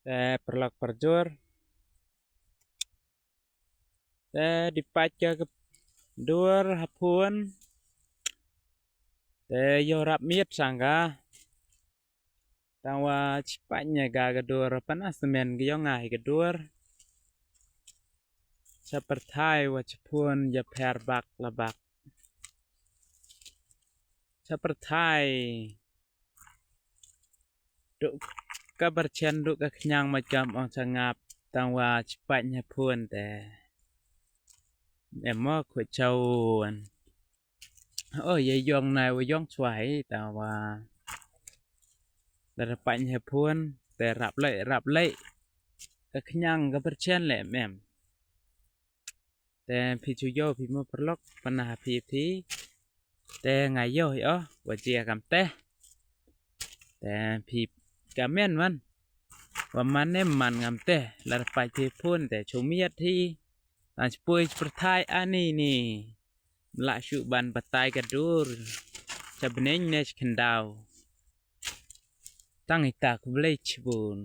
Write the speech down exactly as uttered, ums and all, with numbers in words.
Te pyrlok pyrjur. Te di pait ka ka dur ha phone. Te yow rap miet sang ka. Tangwa chi pait ne ka ka dur, pana semen ka yong nga hi ka dur. Cha pyrthai wa cha phone ya pher bak la bak. Cha pyrthai. Du ka pyrchen du ka khñiang ma kam ong cha ngap, tangwa chi pait ne phone te. Em mo khu chawan. O, ya yong nai wa yong chwa hi, tangwa la da pait ne phone te rap leh, rap leh. Ka khñiang ka pyrchen leh em. Te phi chu yoh phi mo pyrlok, pana phi phi. Te nga yoh hi o, wa jia kamte. Te phi comment man. Wa man ne man ngamte, la da pait phi phone te chu miet hi. Tang chi poi chi pyrthai ani ni. Mla shu ban batai ka dur. Cha bneng ne chi khyndaw. Tang ita, khublei chibun.